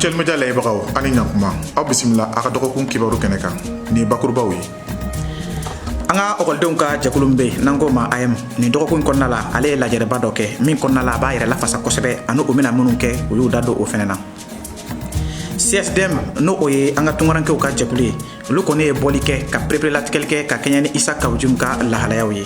Actuel Media layɛbagaw, ani ɲankuma. Aw bisimila a ka dɔgɔkun kibaru kɛnɛ kan. Nin ye bakurubaw ye. An ka ɔkɔlidenw ka jɛkulu min bɛ yen n'an k'o ma AEEM, nin dɔgɔkun kɔnɔna la, ale ye lajɛrɛba dɔ kɛ min kɔnɔna la a b'a yɛrɛ lafasa kosɛbɛ, ani u bɛna minnu kɛ, u y'u da don o fɛnɛ na. CSDM, n'o o ye an ka tunkarankew ka jɛkulu ye, olu kɔni ye bɔli kɛ ka pereperelatigɛli kɛ ka kɛɲɛ ni Isa Kawu Jim ka lahalayaw ye.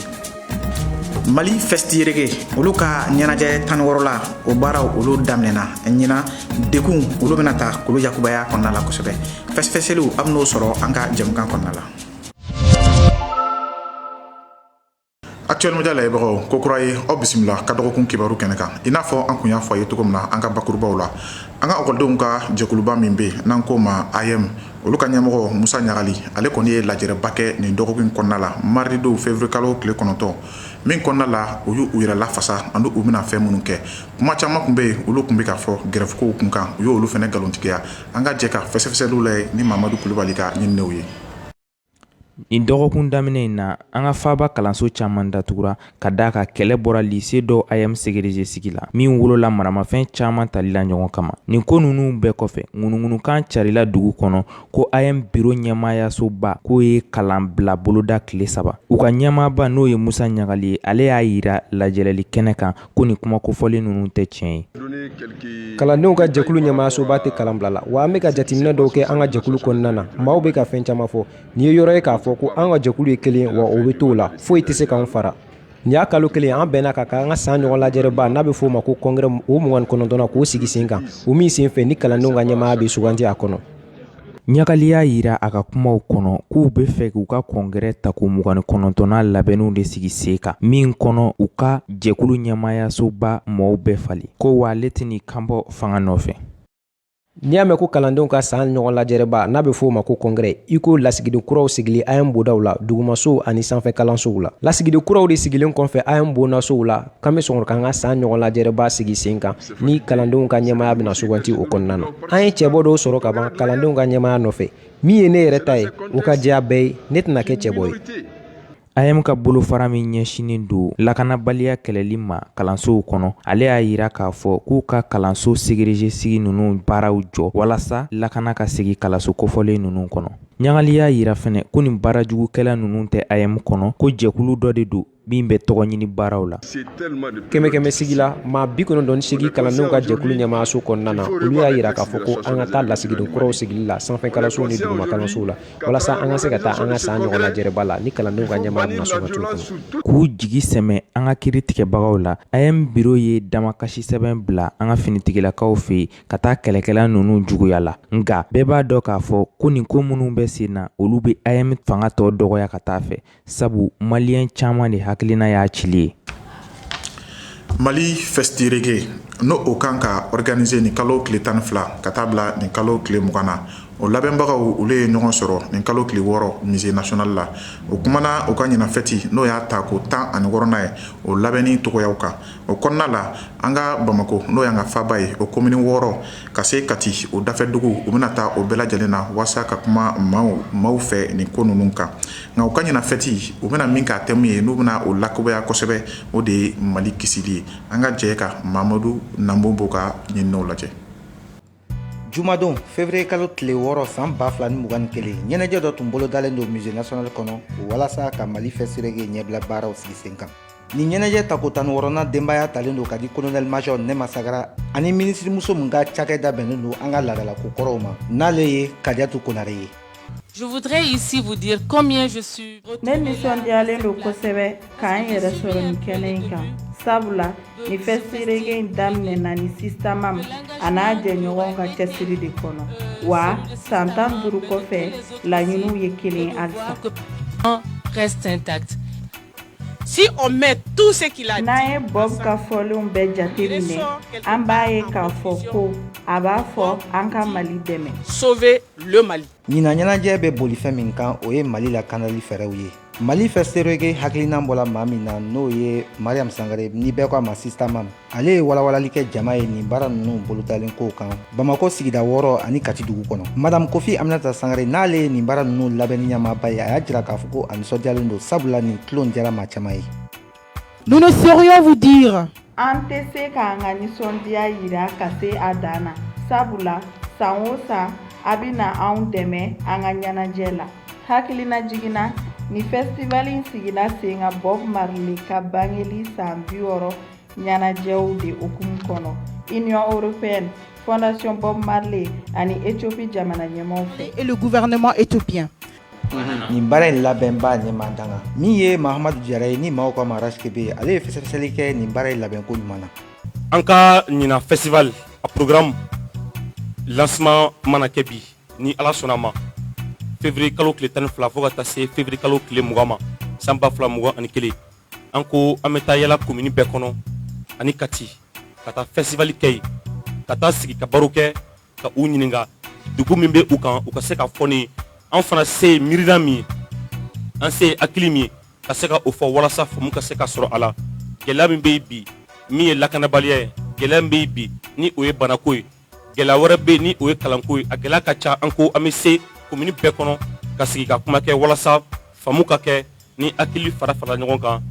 Mali Festi Reggae, olu ka ɲɛnajɛ 16 la, o baaraw olu daminɛna. Ɲinan, dekun olu bɛna ta k'olu yakubaya kɔnɔna la kosɛbɛ. Fɛsɛfɛsɛliw, a bɛn'o sɔrɔ an ka jɛmukan kɔnɔna la. Actuel Media layɛbagaw, ko kura ye, aw bisimila ka dɔgɔkun kibaru kɛnɛ kan. I n'a fɔ an kun y'a fɔ a ye cogo min na an ka bakurubaw la, an ka ɔkɔlidenw ka jɛkuluba min bɛ yen n'an k'o ma AEEM, olu ka ɲɛmɔgɔ Musa Ɲagali, ale kɔni ye lajɛrɛba kɛ nin dɔgɔkun kɔnɔna la, mardi don février kalo tile 9, min kɔnɔna la u y'u yɛrɛ lafasa ani u bɛna fɛn minnu kɛ. Kuma caman tun bɛ yen, olu tun bɛ ka fɔ grève kun kan, u y'olu fana nkalontigiya. An ka jɛ ka fɛsɛfɛsɛliw lajɛ ni Mamadu Kulubali ka ɲininiw ye. Nin dɔgɔkun daminɛ in na, an ka faaba kalanso caman datugura ka d'a kan kɛlɛ bɔra lise dɔw AEEM segereze sigi la, min wolola maramafɛn caman tali la ɲɔgɔn kama. Nin ko ninnu bɛɛ kɔfɛ, ŋunuŋunukan carila dugu kɔnɔ ko AEEM biro ɲɛmaayasoba k'o ye kalanbila boloda tile 3. U ka ɲɛmaaba, n'o ye Musa Ɲagali ye, ale y'a yira lajɛrɛli kɛnɛ kan ko nin kuma kofɔlen ninnu tɛ tiɲɛ ye. Kalandenw ka jɛkulu ɲɛmaayasoba tɛ kalan bila la wa. An bɛ ka jateminɛ dɔw kɛ an ka jɛkulu kɔnɔna na. Maaw bɛ ka fɛn caman fɔ. Nin ye yɔrɔ ye k'a fɔ ko an ka jɛkulu ye kelen wa, o bɛ to o la, foyi tɛ se k'an fara. Nin y'a kalo kelen, an bɛnna ka an ka san ɲɔgɔn lajɛrɛba, n'a bɛ f'o ma ko congrès, o 29nan, k'o sigi sen kan, o min sen fɛ ni kalandenw ka ɲɛmaaya bɛ suganti a kɔnɔ. Ɲagali y'a yira a ka kumaw kɔnɔ k'u bɛ fɛ k'u ka congrès tako 29nan labɛnniw de sigi sen kan, min kɔnɔ u ka jɛkulu ɲɛmaayasoba mɔgɔw bɛɛ falen ko wa ale tɛn'i kanbɔ fanga nɔfɛ. N'i y'a mɛn ko kalandenw ka san ɲɔgɔn lajɛrɛba, n'a bɛ f'o ma ko congrès, i ko lasigiden kuraw sigili AEEM bondaw la, dugumasow ani sanfɛ kalansow la. Lasigiden kuraw de sigilen kɔfɛ AEEM bondasow la, k'an bɛ sɔrɔ k'an ka san ɲɔgɔn lajɛrɛba sigi sen kan, ni kalandenw ka ɲɛmaaya bɛna suganti o kɔnɔna na. An ye cɛbɔ dɔw sɔrɔ ka ban kalandenw ka ɲɛmaaya nɔfɛ. Min ye ne yɛrɛ ta ye, o ka diya bɛɛ ye, ne tɛna kɛ cɛbɔ ye. AEEM ka bolofara min ɲɛsinnen don lakanabaliya kɛlɛli ma kalansow kɔnɔ, ale y'a yira k'a fɔ k'u ka kalanso segereze sigi ninnu baaraw jɔ walasa lakana ka segin kalanso kofɔlen ninnu kɔnɔ. Ɲagali y'a yira fɛnɛ ko nin baarajugukɛla ninnu tɛ AEEM kɔnɔ, ko jɛkulu dɔ de don min bɛ tɔgɔ ɲini baaraw la. Kɛmɛ kɛmɛ sigi la, maa 98 kalandenw ka jɛkulu ɲɛmaayaso kɔnɔna na, olu y'a yira k'a fɔ ko an ka taa lasigiden kuraw sigili la sanfɛ kalansow ni duguma kalansow la, walasa an ka se ka taa an ka san ɲɔgɔn lajɛrɛba la, ni kalandenw ka ɲɛmaaya bɛna suganti o kɔnɔ. K'u jigi sɛmɛ an ka kiri tigɛbagaw la, AEEM biro ye damakasi sɛbɛn bila an ka finitigilakaw fɛ yen ka taa kɛlɛkɛla ninnu juguya la. Nka bɛɛ b'a dɔn k'a fɔ ko nin ko minnu bɛ sen na, olu bɛ AEEM fanga tɔ dɔgɔya ka taa fɛ, sabu maliyɛn caman de hakilina y'a cili ye. Mali Festi Reggae, n'o o kan ka organiser nin kalo tile 12 ka taa bila nin kalo tile 20 na, o labɛnbagaw olu ye ɲɔgɔn sɔrɔ nin kalo tile 6 musée national la. O kumana u ka ɲinan fɛti, n'o y'a ta ko 16nan ye, o labɛnni cogoyaw kan. O kɔnɔna la, an ka Bamakɔ, n'o y'an ka faaba ye, o komini 6 ka se Kati, o dafɛ dugu, u bɛna taa o bɛɛ lajɛlen na walasa ka kuma maaw fɛ nin ko ninnu kan. Nka u ka ɲinan fɛti, u bɛna min k'a thème ye, n'u bɛna o lakobaya kosɛbɛ, o de ye Mali kisili ye. An ka jɛ ka Mamadu Nanbonbo ka ɲininiw lajɛ. Jumadon février kalo tile 6 san 2021, ɲɛnajɛ dɔ tun bolodalen don musée national kɔnɔ walasa ka Mali Festi Reggae ɲɛbila baaraw sigi sen kan. Nin ɲɛnajɛ tako 16nan denbaya talen don ka di colonel major Nɛma Sagara ani minisirimuso min ka cakɛda bɛnnen don an ka laadalako kɔrɔw ma, n'ale ye Kadiatu Konare ye. Je voudrais ici vous dire combien je suis. Ne nisɔndiyalen don kosɛbɛ k'an yɛrɛ sɔrɔ nin kɛnɛ in kan, sabula ni Festi Reggae in daminɛna ni Sista Mam a n'a jɛɲɔgɔnw ka cɛsiri de kɔnɔ wa, san 15 kɔfɛ, laɲiniw ye kelen halisa. Reste intact. Si on met tout ce qu'il a dit. N'an ye Bob ka fɔlenw bɛɛ jate minɛ, an b'a ye k'a fɔ ko a b'a fɔ an ka Mali dɛmɛ. Sauver le Mali. Ɲinan ɲɛnajɛ bɛ boli fɛn min kan, o ye Mali lakanali fɛɛrɛw ye. Mali Festi Reggae hakilinan bɔla maa min na, n'o ye Mariam Sangare, ni bɛɛ ko a ma Sista Mam, ale ye walawalali kɛ jama ye nin baara ninnu bolodalen kow kan Bamakɔ sigida 6 ani Kati dugu kɔnɔ. Madame Kofi Aminata Sangare, n'ale ye nin baara ninnu labɛnni ɲɛmaaba ye, a y'a jira k'a fɔ ko a nisɔndiyalen don, sabula nin tulon diyara maa caman ye. Nous ne saurions vous dire. An tɛ se k'an ka nisɔndiya yira ka se a dan na, sabula San o san, a bɛ na anw dɛmɛ an ka ɲɛnajɛ la. Hakilinajigin na, nin festival in sigira sen kan Bob Marley ka bangeli san 60 ɲɛnajɛw de hukumu kɔnɔ Union européenne, Fondation Bob Marley ani Ethiopie jamana ɲɛmaaw fɛ. Et le gouvernement éthiopien. Nin baara in labɛnba ɲɛmaa danga min ye Mahamadu Jara ye, ni maaw ka ma Raskebe, ale ye fɛsɛfɛsɛli kɛ nin baara in labɛnko ɲuman na. An ka ɲina festival a programme lancement mana kɛ bi, ni Ala sɔnna ma, février kalo tile 12 fo ka taa se février kalo tile 20 ma, san 2021, an ko an bɛ taa yala commune bɛɛ kɔnɔ ani Kati ka taa festival kɛ yen, ka taa sigi ka baro kɛ, ka u ɲininka dugu min bɛ u kan, u ka se ka fɔ ni an fana se ye miirina min ye, an se ye hakili min ye, ka se ka o fɔ walasa faamu ka se ka sɔrɔ a la. Gɛlɛya min bɛ yen bi, min ye lakanabaliya ye, gɛlɛya min bɛ yen bi, ni o ye banako ye, gɛlɛya wɛrɛ bɛ yen, ni o ye kalanko ye, a gɛlɛya ka ca. An ko an bɛ se commune bɛɛ kɔnɔ ka sigi ka kuma kɛ walasa faamu ka kɛ, ni hakili fara fara ɲɔgɔn kan,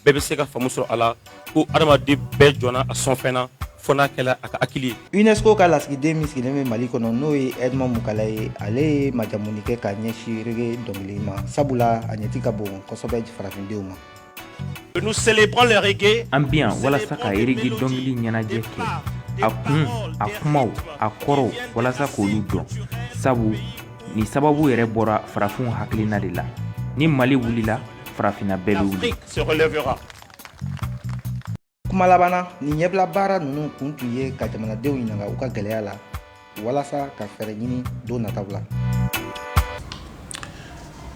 bɛɛ bɛ se ka faamu sɔrɔ a la ko adamaden bɛɛ jɔnna a sɔnfɛn na, fo n'a kɛla a ka hakili ye. UNESCO ka lasigiden min sigilen bɛ Mali kɔnɔ, n'o ye Edmond Mukala ye, ale ye majamuni kɛ ka ɲɛsin reggae dɔnkili ma, sabula a ɲɛti ka bon kosɛbɛ farafindenw ma. Nous célébrons le reggae. An bi yan walasa ka reggae dɔnkili ɲɛnajɛ kɛ, a kun, a kumaw, a kɔrɔw, walasa k'olu dɔn, sabu nin sababu yɛrɛ bɔra farafinw hakilina de la. Ni Mali wulila, farafinna bɛɛ bɛ wuli. Se relèvera. Kuma laban na, nin ɲɛbila baara ninnu kun tun ye ka jamanadenw ɲininka u ka gɛlɛya la walasa ka fɛɛrɛ ɲini don nataw la.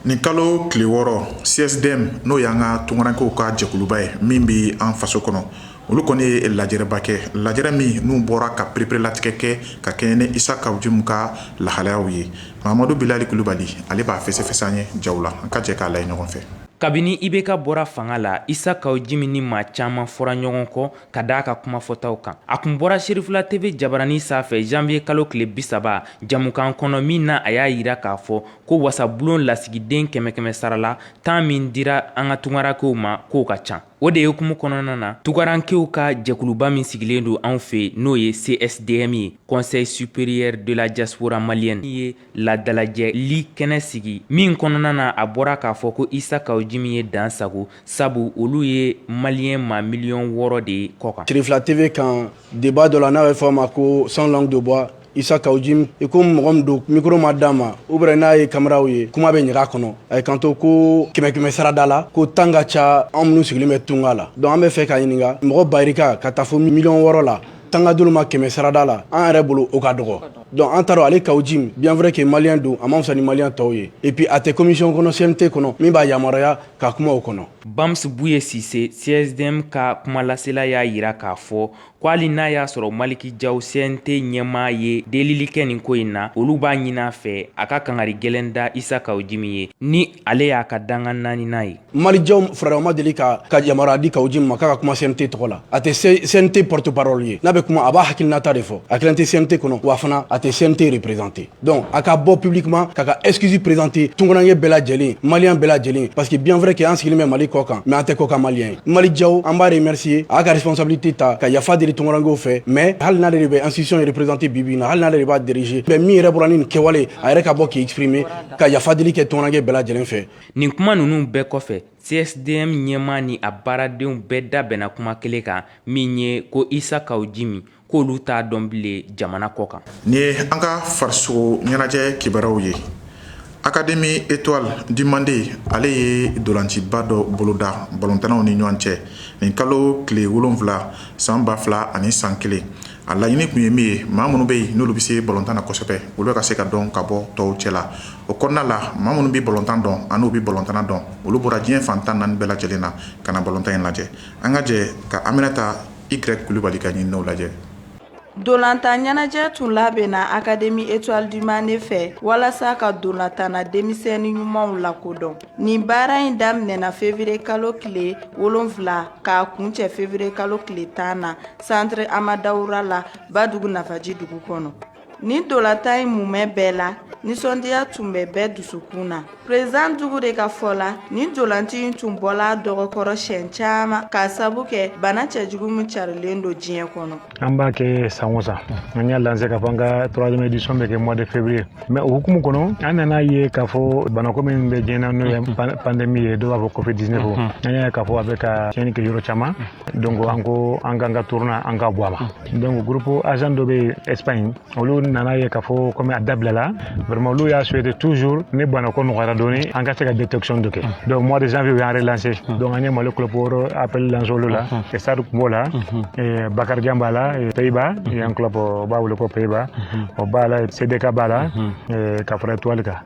Nin kalo tile 6, CSDM, n'o y'an ka tunkarankew ka jɛkuluba ye min bɛ an faso kɔnɔ, olu kɔni ye lajɛrɛba kɛ, lajɛrɛ min n'u bɔra ka pereperelatigɛ kɛ ka kɛɲɛ ni Isa Kawu Jim ka lahalayaw ye. Mahamadu Bilali Kulubali, ale b'a fɛsɛfɛsɛ an ye jaw la. An ka jɛ k'a lajɛ ɲɔgɔn fɛ. Kabini IBK bɔra fanga la, Isa Kawu Jim ni maa caman fɔra ɲɔgɔn kɔ ka d'a ka kumafɔtaw kan. A kun bɔra Serifula TV jabarani sanfɛ janvier kalo tile 30 jamukan kɔnɔ min na, a y'a yira k'a fɔ ko wasabulon lasigiden kɛmɛ kɛmɛ sarala 10 min dira an ka tunkarankew ma, k'o ka ca. O de hukumu kɔnɔna na, tunkarankew ka jɛkuluba min sigilen don anw fɛ, n'o ye CSDM ye, Conseil supérieur de la diaspora malienne, ye ladalajɛli kɛnɛ sigi min kɔnɔna na, a bɔra k'a fɔ ko Isa Kawu Jim ye dan sago, sabu olu ye maliyɛn maa miliyɔn 6 de ye kɔ kan. Sirifila TV kan, débat dɔ la n'a bɛ fɔ a ma ko Sans langue de bois, Isa Kawu Jim, i ko mɔgɔ min don, micro ma d'a ma, ou bien n'a ye caméraw ye, kuma bɛ ɲaga kɔnɔ. A ye kanto ko kɛmɛ kɛmɛ sarada la, ko tan ka ca anw minnu sigilen bɛ tunga la. Donc an bɛ fɛ k'a ɲininka, mɔgɔ bayirika ka taa fo miliyɔn 6 la, tan ka d'olu ma kɛmɛ sarada la, an yɛrɛ bolo o ka dɔgɔ. Donc an t'a dɔn, ale Kawu Jim, bien vrai que malien don, a man fisa ni malien tɔw ye, et puis a tɛ commission kɔnɔ, CNT kɔnɔ, min b'a yamaruya ka kuma o kɔnɔ. Bams Buye Sise, CSDM ka kumalasela, y'a yira k'a fɔ ko hali n'a y'a sɔrɔ Maliki Jaw, CNT ɲɛmaa, ye delili kɛ nin ko in na, olu b'a ɲini a fɛ a ka kangari gɛlɛn da Isa Kawu Jim ye, ni ale y'a ka danga naaninan ye. Malick Diaw fara ma deli ka yamaruya di Kawu Jim ma k'a ka kuma CNT tɔgɔ la. A tɛ CNT porte parole ye. N'a bɛ kuma, a b'a hakilinata de fɔ. A kelen tɛ CNT kɔnɔ, wa fana a tɛ CNT représenter. Donc a ka bɔ publiquement k'a ka excuse présenter tunkaranke bɛɛ lajɛlen, malien bɛɛ lajɛlen, parce que bien vrai que an sigilen bɛ Mali kɔ kan, mais an tɛ kɔ kan malien ye. Malick Diaw, an b'a remercier, a y'a ka responsabilité ta ka yafa deli tunkarankew fɛ, mais hali n'ale de bɛ institution représenter bi bi in na, hali n'ale de b'a diriger, mais min yɛrɛ bɔra ni nin kɛwale, a yɛrɛ ka bɔ k'i exprimer ka yafa deli kɛ tunkaranke bɛɛ lajɛlen fɛ. Nin kuma ninnu bɛɛ kɔfɛ, CSDM ɲɛmaa ni a baaradenw bɛɛ da bɛnna kuma kelen kan min ye ko Isa Kawu Jim, k'olu t'a dɔn bilen jamana kɔ kan. Nin ye an ka farisogo ɲɛnajɛ kibaruyaw ye. Académie Étoile du Mande, ale ye dolanciba dɔ boloda balontannaw ni ɲɔgɔn cɛ nin kalo tile 7 san 2001. A laɲini tun ye min ye, maa minnu bɛ yen n'olu bɛ se balontan na kosɛbɛ, olu ka se ka dɔn ka bɔ tɔw cɛ la. O kɔnɔna la, maa minnu bɛ balontan dɔn ani u bɛ balontanna dɔn, olu bɔra diɲɛ fan 14 bɛɛ lajɛlen na ka na balontan in lajɛ. An ka jɛ ka Aminata Y Kulubali ka ɲininiw lajɛ. Dolantan ɲɛnajɛ tun labɛnna Académie Étoile du Mande fɛ walasa ka dolantanna denmisɛnnin ɲumanw lakodɔn. Nin baara in daminɛna février kalo tile 7 k'a kuncɛ février kalo tile 10 na, centre Amadawura la, Badugu Nafaji dugu kɔnɔ. Nin ntolatan in mumɛ bɛɛ la, nisɔndiya tun bɛ bɛɛ dusukun na. Président Dugure ka fɔ la, nin ntolanci in tun bɔla a dɔgɔkɔrɔ siɲɛ caman k'a sabu kɛ bana cɛjugu min carilen don diɲɛ kɔnɔ. An b'a kɛ san o san, an y'a lancé k'a fɔ an ka troisième édition bɛ kɛ mois de février, mais o hukumu kɔnɔ, an nana ye k'a fɔ banako min bɛ diɲɛ na, n'o ye pandémie ye, dɔw b'a fɔ Covid 19, an y'a ye k'a fɔ a bɛ ka tiɲɛni kɛ yɔrɔ caman. Donc an ko an k'an ka tournoi, an ka bɔ a ma. Donc groupe agent dɔ bɛ yen Espagne, olu nana ye k'a fɔ komi a dabilala, vraiment olu y'a souhaité toujours ni banako nɔgɔyara dɔɔni, an ka se ka détection dɔ kɛ. Donc mois de janvier, u y'an relancer. Donc an ye Mali club wɔɔrɔ appel lancé olu la. Stade tun b'o la, Bakarijan b'a la, Pays-Bas, il y a un club o b'a wele ko Pays-Bas, o b'a la, CDK b'a la, ka fara Étoile kan.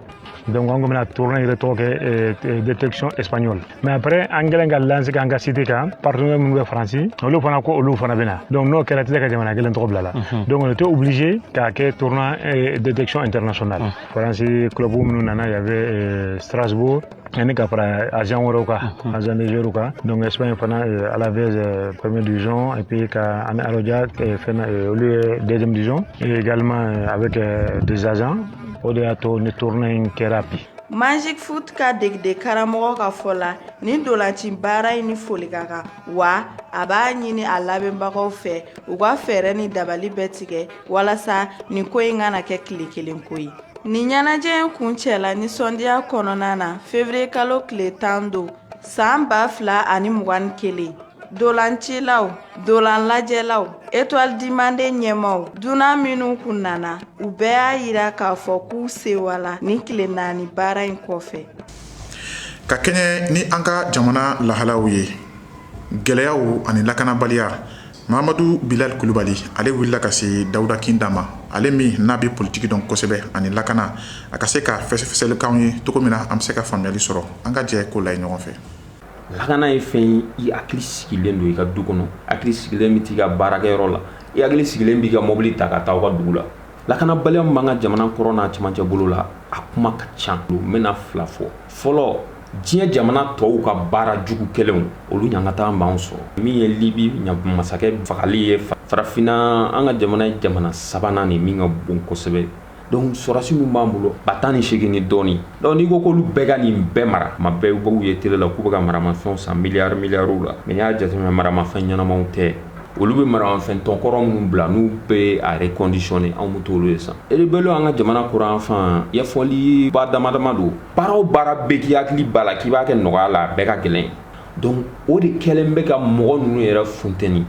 Donc an ko bɛna tournoi yɛrɛ tɔgɔ kɛ détection espagnole. Mais après, an kɛlen ka lancer k'an ka site kan, partenaire minnu bɛ Faransi, olu fana ko olu fana bɛ na. Donc n'o kɛra, tɛ se ka jamana kelen tɔgɔ bila la. Donc on était obligé k'a kɛ tournoi détection internationale. Faransi club minnu nana, il y avait Strasbourg ani ka fara agent wɛrɛw kan, agent de joueurs kan. Donc Espagne fana, Alavés, première division, et puis ka ani Aroja fɛn, olu ye deuxième division, et également avec des agents. O de y'a to ni tournoi in kɛra bi. Magic Foot ka degeden karamɔgɔ ka fɔ la, nin ntolanci baara in ni foli ka kan, wa a b'a ɲini a labɛnbagaw fɛ, u ka fɛɛrɛ ni dabali bɛɛ tigɛ walasa nin ko in kana kɛ tile kelen ko ye. Nin ɲɛnajɛ in kuncɛla nisɔndiya kɔnɔna na février kalo tile 10 don san 2021. Dolancilaw, dolan lajɛlaw, Étoile du Manden ɲɛmaw, dunan minnu kun nana, u bɛɛ y'a yira k'a fɔ k'u sewala nin tile 4 baara in kɔfɛ. Ka kɛɲɛ ni an ka jamana lahalaw ye, gɛlɛyaw ani lakanabaliya, Mahamadu Bilal Kulubali, ale wulila ka se Dawuda Kinda ma, ale min n'a bɛ politiki dɔn kosɛbɛ ani lakana, a ka se ka fɛsɛfɛsɛlikanw ye cogo min na an bɛ se ka faamuyali sɔrɔ. An ka jɛ k'o layɛ ɲɔgɔn fɛ. Lakana ye fɛn ye, i hakili sigilen don i ka du kɔnɔ, hakili sigilen bɛ t'i ka baarakɛyɔrɔ la, i hakili sigilen b'i ka mobili ta ka taa aw ka dugu la. Lakanabaliya min b'an ka jamana kɔrɔ n'a cɛmancɛ bolo la, a kuma ka ca. N bɛna fila fɔ. Fɔlɔ, diɲɛ jamana tɔw ka baara jugu kɛlenw, olu ɲangata b'anw sɔrɔ. Min ye Libi masakɛ fagali ye, farafinna, an ka jamana ye jamana sabanan de min ka bon kosɛbɛ. Donc sɔrɔdasi min b'an bolo, 18 000 ni dɔɔni. Donc n'i ko k'olu bɛɛ ka nin bɛɛ mara, ma bɛɛ b'u ye télé la k'u bɛ ka maramafɛnw san miliyari miliyariw la, mais n'i y'a jateminɛ, maramafɛn ɲɛnamaw tɛ. Olu bɛ maramafɛn tɔnkɔrɔ minnu bila, n'u bɛ a reconditionner, anw bɛ t'olu de san. Rebelle, an ka jamana kɔrɔ fan ɲɛfɔli ba dama dama don. Baara o baara bɛɛ k'i hakili b'a la k'i b'a kɛ nɔgɔya la, a bɛɛ ka gɛlɛn. Donc o de kɛlen bɛ ka mɔgɔ ninnu yɛrɛ funteni.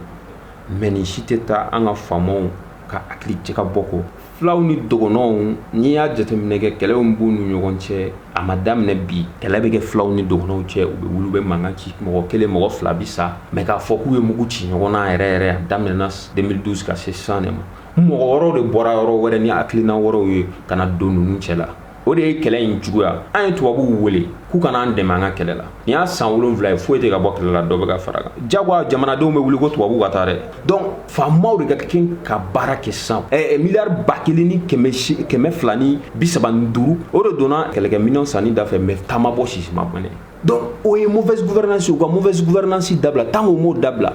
Mais nin si tɛ taa an ka faamaw ka hakili jagabɔ kɔ. Fulaw ni dɔgɔnɔw, n'i y'a jateminɛ kɛ, kɛlɛw b'u ni ɲɔgɔn cɛ, a ma daminɛ bi. Kɛlɛ bɛ kɛ fulaw ni dɔgɔnɔw cɛ, u bɛ wuli, u bɛ mankan ci, mɔgɔ kelen, mɔgɔ fila bi sa. Mais k'a fɔ k'u ye mugu ci ɲɔgɔn na yɛrɛ yɛrɛ, a daminɛna 2012 ka se sisan de ma. Mɔgɔ wɛrɛw de bɔra yɔrɔ wɛrɛ ni hakilina wɛrɛw ye ka na don ninnu cɛ la, o de ye kɛlɛ in juguya. An ye tubabuw wele k'u kana an dɛmɛ an ka kɛlɛ la. Nin y'a san 7 ye, foyi tɛ ka bɔ kɛlɛ la, dɔ bɛ ka fara kan. Jagoya jamanadenw bɛ wuli ko tubabuw ka taa dɛ. Donc faamaw de ka kɛ ka baara kɛ sisan. Miliyari 1235, o de donna kɛlɛkɛminɛnw sanni da fɛ, mais taama bɔ sisi ma bɔnɛ. Donc o ye mauvaise gouvernance. U ka mauvaise gouvernance dabila. Tant que m'o dabila,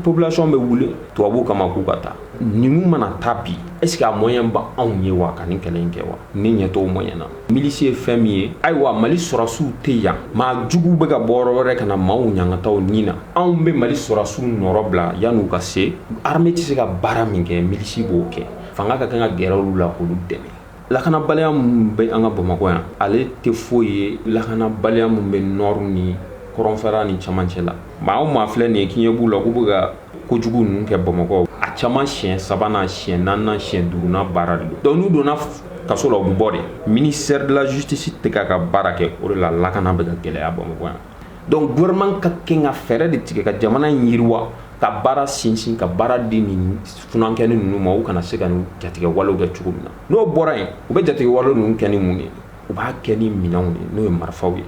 population bɛ wuli tubabuw kama k'u ka taa. Ninnu mana taa bi, est ce que a moyen ba anw ye wa ka nin kɛlɛ in kɛ wa? Ne ɲɛ t'o moyen na. Milice ye fɛn min ye, ayiwa, Mali sɔrɔdasiw tɛ yan. Maa juguw bɛ ka bɔ yɔrɔ wɛrɛ ka na maaw ɲangataw nin na. Anw bɛ Mali sɔrɔdasiw nɔrɔ bila yan'u ka se. Armée tɛ se ka baara min kɛ, milice b'o kɛ. Fanga ka kan ka gɛrɛ olu la k'olu dɛmɛ. Lakanabaliya min bɛ an ka Bamakɔ yan, ale tɛ foyi ye lakanabaliya min bɛ nord ni kɔrɔnfɛla ni camancɛ la. Maa o maa filɛ nin ye k'i ɲɛ b'u la k'u bɛ ka kojugu ninnu kɛ Bamakɔ, a caman siɲɛ sabanan, siɲɛ naaninan, siɲɛ duurunan baara de don. Donc n'u donna kaso la, u bɛ bɔ de. Ministère de la justice tɛ k'a ka baara kɛ, o de la lakana bɛ ka gɛlɛya Bamakɔ yan. Donc gouvernement ka kɛ ka fɛɛrɛ de tigɛ ka jamana in yiriwa, ka baara sinsin, ka baara di nin funankɛni ninnu ma, u kana se ka nin jatigɛ walew kɛ cogo min na. N'o bɔra yen, u bɛ jatigɛ wale ninnu kɛ ni mun ye? U b'a kɛ ni minɛnw de, n'o ye marifaw ye.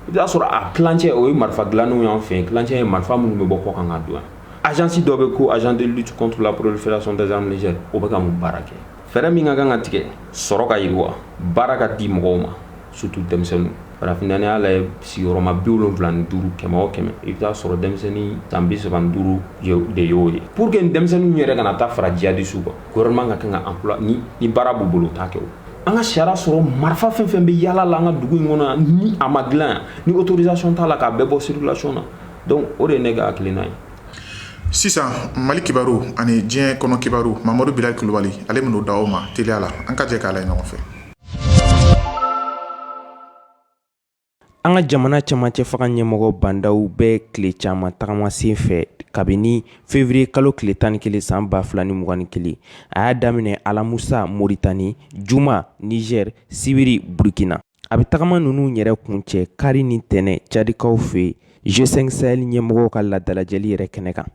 I bɛ t'a sɔrɔ a tilancɛ, o ye marifa dilannenw y'an fɛ yen, tilancɛ ye marifa minnu bɛ bɔ kɔkan ka don yan. Agence dɔ bɛ ko agence de lutte contre la prolifération des armes légères, o bɛ ka mun baara kɛ? Fɛɛrɛ min ka kan ka tigɛ, sɔrɔ ka yiriwa, baara ka di mɔgɔw ma, surtout denmisɛnninw. Farafinna, n'i y'a lajɛ, sigiyɔrɔma 75, 100 o 100, i bɛ taa sɔrɔ denmisɛnnin san 35 de y'o ye. Pour que denmisɛnninw yɛrɛ kana taa fara djihadistes kan, gouvernement ka kan ka emploi ni baara b'u bolo, u t'a kɛ. O an ka sariya sɔrɔ, marifa fɛn fɛn bɛ yaala la an ka dugu in kɔnɔ yan, ni a ma dilan yan, ni autorisation t'a la, k'a bɛɛ bɔ circulation na. Donc o de ye ne ka hakilina ye. Sisan, Mali kibaru ani diɲɛ kɔnɔ kibaru, Mamadu Bilali Kulubali, ale min'o da aw ma teliya la. An ka jɛ k'a lajɛ ɲɔgɔn fɛ. An ka jamana camancɛ fanga ɲɛmɔgɔ Bah N'Daw bɛ tile caman tagama sen fɛ kabini février kalo tile 11 san 2021. A y'a daminɛ alamusa Moritani, juma Niger, sibiri Burkina. A bɛ tagama ninnu yɛrɛ kuncɛ kari ni tɛnɛn Cadikaw fɛ yen, G5 Sahel ɲɛmɔgɔw ka laadalajɛli yɛrɛ kɛnɛ kan.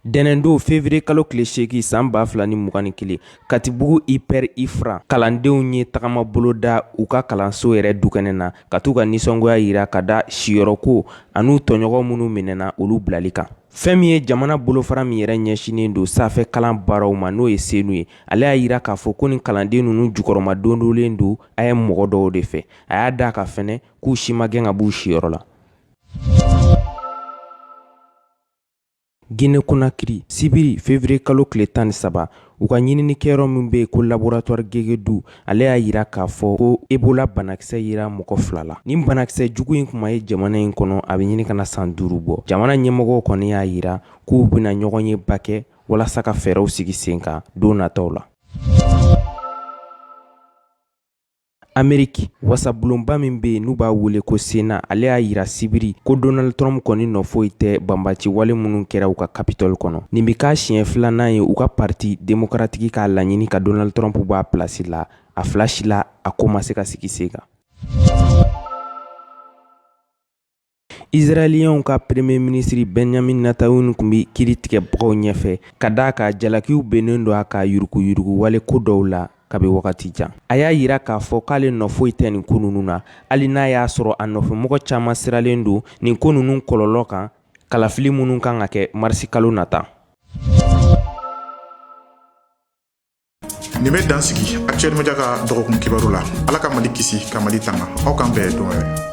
Dɛnɛndon février kalo tile 8 san 2021, Katibugu IPR IFRA kalandenw ye tagama boloda u ka kalanso yɛrɛ dukɛnɛ na ka t'u ka nisɔngoya yira ka da siyɔrɔko an'u tɔɲɔgɔn minnu minɛna olu bilali kan. Fɛn min ye jamana bolofara min yɛrɛ ɲɛsinnen don sanfɛ kalan baaraw ma, n'o ye SENU ye, ale y'a yira k'a fɔ ko nin kalanden ninnu jukɔrɔma dondolen don a ye mɔgɔ dɔw de fɛ. A y'a da ka fɛnɛ k'u si ma gɛn ka b'u siyɔrɔ la. Guinée Conakry, sibiri février kalo tile 13, u ka ɲininikɛyɔrɔ min bɛ yen ko laboratoire Guéckédou, ale y'a yira k'a fɔ ko Ebola banakisɛ yera mɔgɔ 2 la. Nin banakisɛ jugu in kuma ye jamana in kɔnɔ, a bɛ ɲini ka na san 5 bɔ. Jamana ɲɛmɔgɔw kɔni y'a yira k'u bɛna ɲɔgɔn ye ba kɛ walasa ka fɛɛrɛw sigi sen kan don nataw la. Ameriki wasabulonba min bɛ yen n'u b'a wele ko Sénat, ale y'a yira sibiri ko Donald Trump kɔni nɔ foyi tɛ banbaci wale minnu kɛra u ka Capitole kɔnɔ. Nin bɛ k'a siɲɛ filanan ye u ka parti démocratique k'a laɲini ka Donald Trump bɔ a pilasi la. A fila si la, a ko ma se ka sigi sen kan. Israɛliyɛnw ka premier ministre Benjamin Netanyahu tun bɛ kiri tigɛbagaw ɲɛfɛ ka d'a kan jalakiw binnen don a kan yuruguyurugu wale ko dɔw la kabi wagati jan. A y'a yira k'a fɔ k'ale nɔ foyi tɛ nin ko ninnu na, hali n'a y'a sɔrɔ a nɔfɛmɔgɔ caman siralen don nin ko ninnu kɔlɔlɔ kan kalafili minnu kan ka kɛ marisi kalo nata. Nin bɛ dan sigi Actuel Media ka dɔgɔkun kibaru la. Ala ka Mali kisi, ka Mali tanga. Aw k'an bɛn don wɛrɛ.